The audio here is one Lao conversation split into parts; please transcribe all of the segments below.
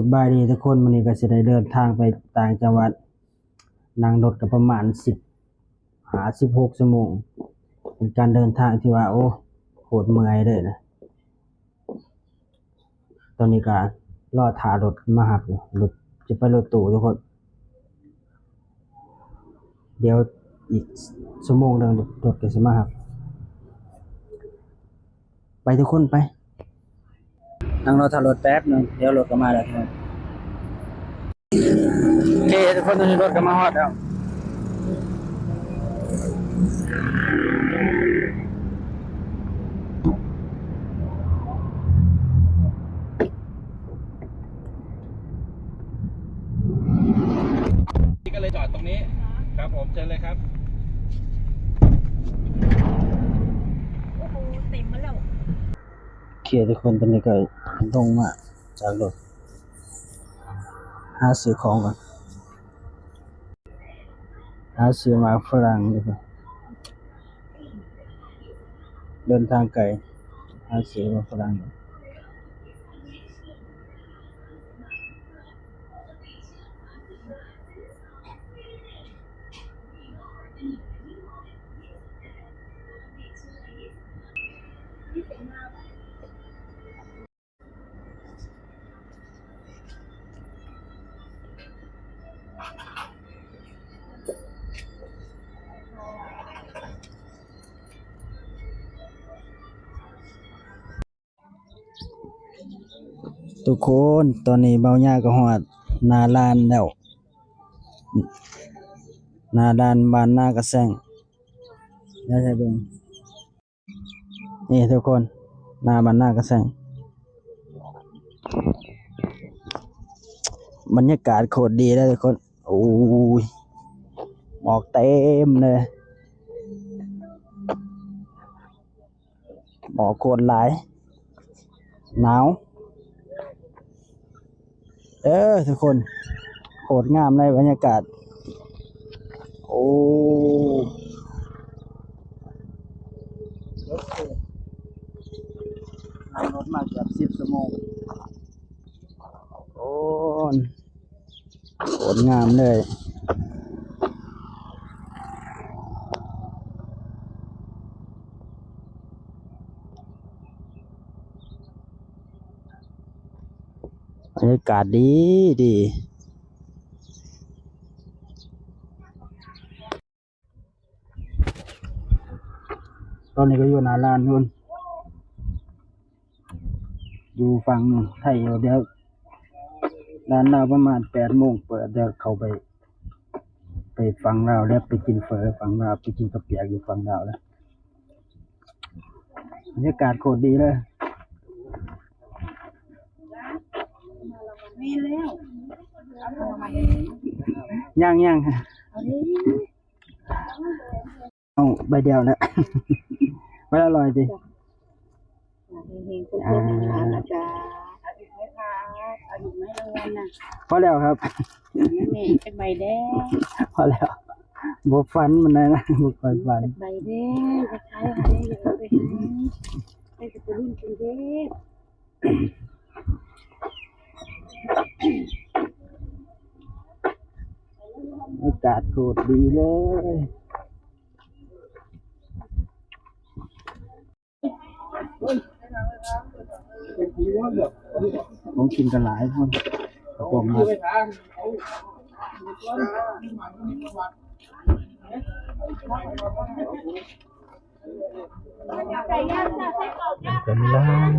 ສະບາຍດີທຸກຄົນ, ມື້ນີ້ກໍຊິໄດ້ເດີນທາງໄປຕ່າງຈັງຫວັດ, ນັ່ງລົດກໍປະມານສິບຫ້າ ສິບຫົກຊົ່ວໂມງ. ເປັນການເດີນທາງທີ່ວ່າ ໂອ້ ໂຄດເມື່ອຍເດ້ນະ. ຕອນນີ້ກໍລໍຖ້າລົດມາຮັບຢູ່, ລົດ ຈະໄປລົດຕູ້ທຸກຄົນ. ດຽວອີກຊົ່ວໂມງໜຶ່ງ ລົດກໍຊິມາຮັບ. ໄປທຸກຄົນໄປ. ນັ່ງລໍຖ້າລົດແປັບໜຶ່ງ, ດຽວລົດກໍມາແລ້ວ. ໂອເຄທຸກຄົນ, ຕອນນີ້ລົດກໍມາຮອດແລ້ວ. ນີ້ກໍເລີຍຈອດຕົງນີ້ຄັບຜົມ, ເຊີນເລີຍຄັບ. ໂອ້ໂຫ ເຕັມມາແລ້ວ. ໂອເຄທຸກຄົນ, ຕອນນີ້ກໍລົງມາຈາກລົດ ຫາຊື້ຂອງກ່ອນ, ຫາຊື້ໝາກຝຣັ່ງທຸກຄົນ. ເດີນທາງໄກ ຫາຊື້ໝາກຝຣັ່ງ. ທຸກຄົນ, ຕອນນີ້ເບົາຫຍ້າກໍຮອດໜ້າລານແລ້ວ, ໜ້າລານບ້ານນາກະແຊງ. ດຽວໃຫ້ເບິ່ງ. ນີ້ທຸກຄົນ, ໜ້າບ້ານນາກະແຊງ. ບັນຍາກາດໂຄດດີເລີຍທຸກຄົນ. ໂອ້ຍ ໝອກເຕັມເລີຍ, ໝອກໂຄດຫຼາຍ, ໜາວ. ເອີ ທຸກຄົນ, ໂຄດງາມເລີຍບັນຍາກາດ. ໂອ້ ນັ່ງລົດມາເກືອບສິບຊົ່ວໂມງ. ໂອ້ ໂຄດງາມເລີຍ. ບັນຍາກາດດີດີ. ຕອນນີ້ກໍຢູ່ໜ້າລານພຸ້ນ, ຢູ່ຝັ່ງໄທຢູ່. ດຽວລານລາວປະມານແປດໂມງເປີດ, ດຽວເຂົ້າໄປ ໄປຝັ່ງລາວແລ້ວ, ໄປກິນເຝີຝັ່ງລາວ, ໄປກິນເຂົ້າປຽກຢູ່ຝັ່ງລາວແລ້ວ. ບັນຍາກາດໂຄດດີເລີຍ. ແມ່ນແລ້ວ. ຍັງໆ ເອົາເດ້. ເອົາໃບດຽວແຫຼະ. ໃບລະຮ້ອຍຕິ? ເຮັງໆ ທຸກຄົນນະຈ໊ະ. ເອົາອີກໄໝຄະ? ເອົາອີກໄໝລາງວັນນະ? ພໍແລ້ວຄັບ. ແມ່ ຈັກໃບແດ່? ພໍແລ້ວ. ບໍ່ຝັນປານໃດນະ, ບໍ່ຄ່ອຍຝັນ. ຈັກໃບແດ່? ຢາກຂາຍໃຫ້ ຢາກເອົາໄປໃຫ້ ໃຫ້ໄປລຸ້ນກິນເດ້. ອາກາດໂຄດດີເລີຍ. ຂອງກິນກໍຫຼາຍພຸ້ນ ກະປ໋ອງມາ ເປັນລ້ານ.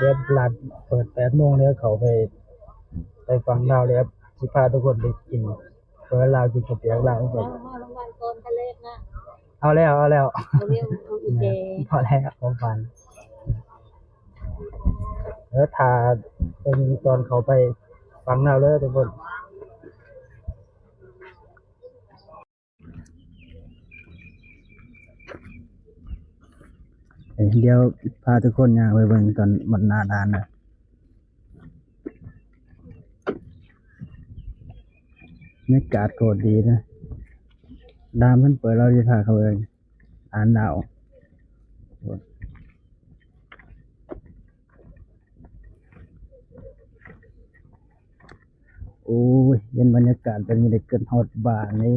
ດຽວຮ້ານເປີດແປດໂມງແລ້ວ ເຂົ້າໄປ ໄປຝັ່ງລາວແລ້ວ ຊິພາທຸກຄົນໄປກິນເປີດລາວ ກິນເຂົ້າປຽກລາວກ່ອນ. ເອົາແລ້ວ ເອົາແລ້ວ ເອົາແລ້ວ ພໍແລ້ວ ຂອງຫວານ. ເອີ ຖ້າເບິ່ງຕອນເຂົ້າໄປຝັ່ງລາວເດີທຸກຄົນ. ດຽວພາທຸກຄົນຍ່າງໄປເບິ່ງຕອນບັນໜ້າດ່ານນະ. ບັນຍາກາດໂຄດດີເນາະ. ດາມເພິ່ນເປີດ ລາວຊິພາເຂົ້າໄປອ່ານດາວ. ໂອ້ຍ ເຫັນບັນຍາກາດແບບນີ້ໄດ້ຄິດຮອດບ້ານເດ້.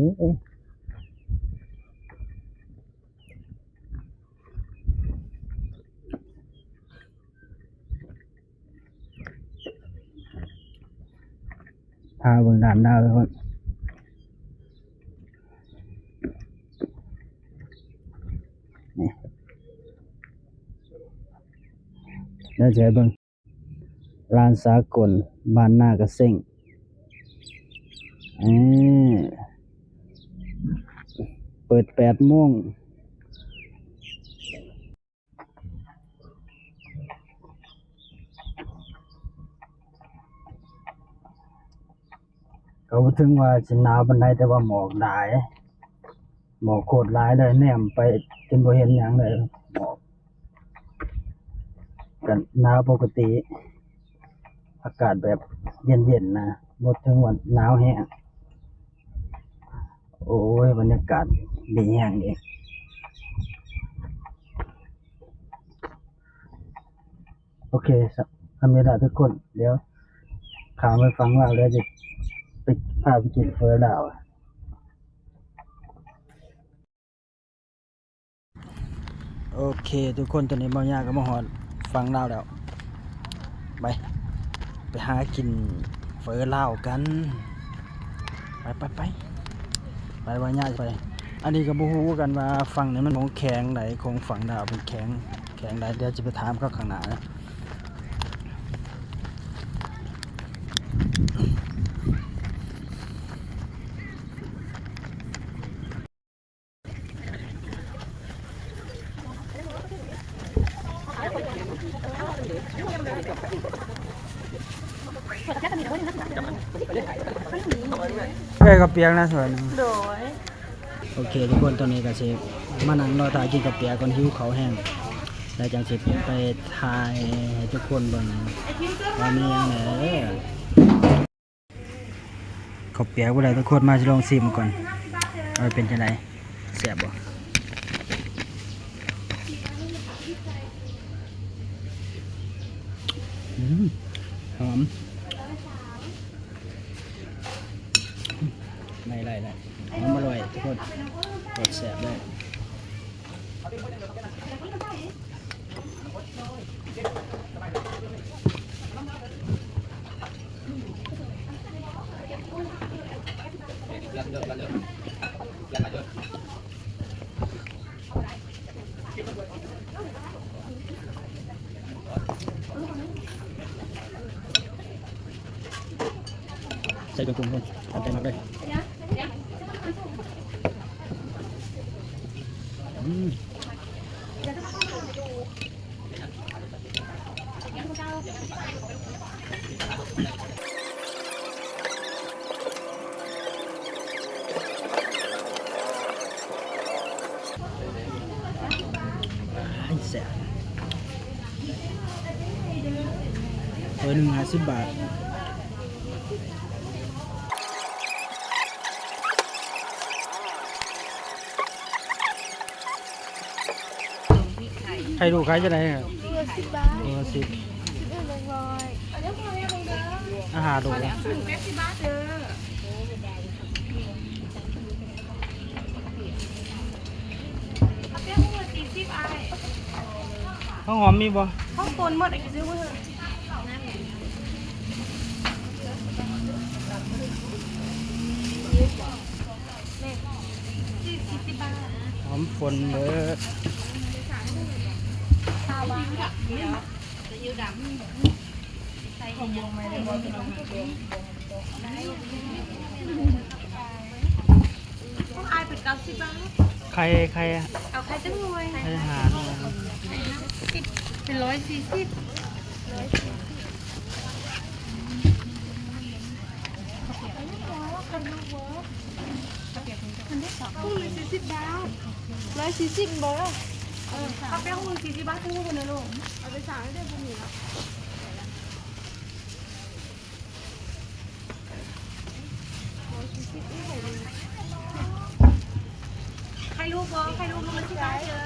ພາເບິ່ງດ່ານດາວທຸກຄົນ. ນີ້ ດຽວຈະໃຫ້ເບິ່ງ ລານສາກົນບ້ານນາກະເສັງ ເອີ ເປີດແປດໂມງ. ກໍບໍ່ເຖິງວ່າຊິໜາວປານໃດ ແຕ່ວ່າໝອກຫຼາຍ, ໝອກໂຄດຫຼາຍເລີຍ, ແນມໄປຈົນບໍ່ເຫັນຫຍັງເລີຍ, ໝອກ. ກໍໜາວປົກກະຕິ, ອາກາດແບບເຢັນໆນະ, ບໍ່ເຖິງວ່າໜາວແຮງ. ໂອ້ຍ ບັນຍາກາດດີແຮງເດ. ໂອເຄ ສ່ຳນີ້ລະທຸກຄົນ, ດຽວຂ້າມໄປຝັ່ງລາວ ດຽວຈະໄປ ພາໄປກິນເຝີລາວ. ໂອເຄທຸກຄົນ, ຕອນນີ້ເບົາຫຍ້າກໍມາຮອດຝັ່ງລາວແລ້ວ. ໄປ ໄປຫາກິນເຝີລາວກັນ. ໄປ ໄປ ໄປ ໄປ ເບົາຫຍ້າໄປ. ອັນນີ້ກໍບໍ່ຮູ້ຄືກັນວ່າຝັ່ງນີ້ມັນຂອງແຂວງໃດ, ຂອງຝັ່ງລາວເປັນແຂວງ ແຂວງໃດ, ດຽວຈະໄປຖາມເຂົາຂ້າງໜ້ານະ. ເອີ ເຂົ້າປຽກນະສ່ວນ. ໂດຍ. ໂອເຄທຸກຄົນ, ຕອນນີ້ກໍຊິມານັ່ງລໍຖ້າກິນເຂົ້າປຽກກ່ອນ, ຫິວເຂົ້າແຮງ. ແລ້ວຈັ່ງຊິໄປຖ່າຍໃຫ້ທຸກຄົນເບິ່ງວ່າມີຫຍັງແດ່. ເຂົ້າປຽກບໍ່ໄດ້ທຸກຄົນ, ມາຊິລອງຊີມກ່ອນວ່າເປັນຈັ່ງໃດ, ແຊບບໍ່? ອືມ ຫອມ. ໄດ້ ໄດ້ ໄດ້. ຫອມ ອະຮ່ອຍທຸກຄົນ, ໂຄດແຊບເລີຍ. ໃສ່ເຄື່ອງປຸງເພິ່ນ ຕາມໃຈມັກເລີຍ. ອືມ ອ້າຍ ແຊບ. ຖ້ວຍໜຶ່ງຫ້າສິບບາດ. ໄຂ່ດູກຂາຍຈັ່ງໃດ? ໂລລະສິບບາດ. ໂລລະສິບ. ສິບເອັດ ໜຶ່ງຮ້ອຍ. ອາຫານໂລລະ ໜຶ່ງແປດສິບບາດເດີ. ເອົາແປ້ງຫົວສີ່ສິບ ອ້າຍ. ຫອມມີບໍ່? ຫອມປົ່ນໝົດ ໄອ້ກິນຊື້ມື້. ຫອມປົ່ນເບີດ. ຂອງອ້າຍເປັນເກົ້າສິບບາດ. ໄຂ່ ໄຂ່ ເອົາໄຂ່ຈັກໜ່ວຍ? ໄຂ່ຫ້າໜ່ວຍ. ສິບ ເປັນຮ້ອຍສີ່ສິບ. ຖົງໜຶ່ງສີ່ສິບບາດ. ຮ້ອຍສີ່ສິບບໍ? ເອີ ເອົາແປ້ງຫຸ່ນສີ່ສິບບາດ ຊື້ໃຫ້ເພິ່ນເດີລູກ ເອົາໄປສາງໃຫ້ເດີຜູ້ນີ້ເນາະ. ໄຂ່ລູກບໍ່? ໄຂ່ລູກລູກລະສິບບາດເດີ.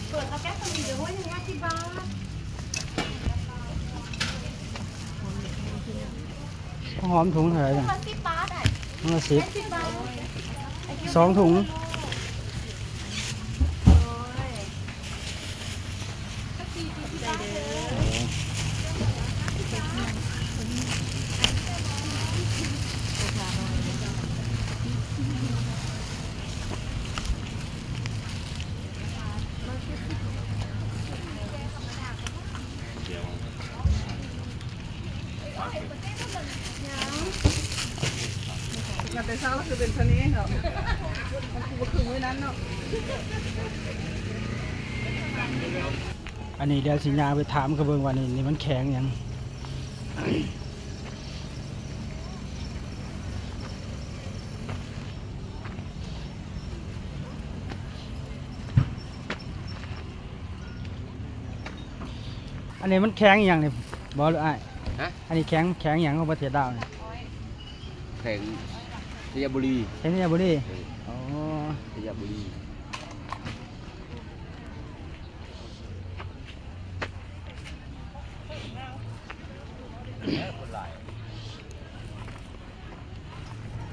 ເປີດເອົາແກ້ວສາລີເດີ ໂອ້ຍ ໜຶ່ງຮ້ອຍສິບບາດ. ຫອມຖົງເທົ່າໃດ? ຖົງລະສິບບາດ ຖົງລະສິບ ສອງຖົງ. ມາແຕ່ເຊົ້າຄືເປັນຊະນີເນາະ ມັນຄືບໍ່ຄືມື້ນັ້ນເນາະ. ອັນນີ້ດຽວຊິຍ່າງໄປຖາມເຂົາເບິ່ງວ່ານີ້ ນີ້ມັນແຂງຫຍັງ. ອັນນີ້ມັນແຂງອີ່ຫຍັງນີ້ ບໍ່ ຫຼືອ້າຍ? ຮະ? ອັນນີ້ແຂງ ແຂງຫຍັງຂອງປະເທດລາວນີ້? ແຂວງໄຊຍະບູລີ. ໄຊຍະບູລີ? ເອີ ອໍ ໄຊຍະບູລີ.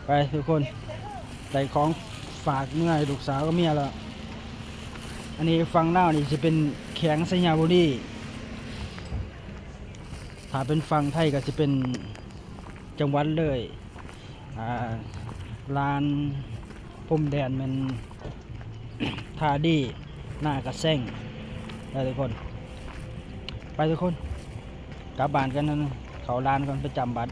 ໄປທຸກຄົນ ໄດ້ຂອງຝາກເມືອໃຫ້ລູກສາວກັບເມຍແລ້ວ. ອັນນີ້ຝັ່ງລາວນີ້ຊິເປັນແຂວງໄຊຍະບູລີ ຖ້າເປັນຝັ່ງໄທກໍຊິເປັນຈັງຫວັດເລີຍ. ອ່າ ລານພົມແດນແມ່ນທ່າດີ ນາກະແຊງ ໄປທຸກຄົນ ໄປທຸກຄົນ ກັບບ້ານກັນ ເຂົ້າລານກ່ອນ ໄປຈຳບັດ.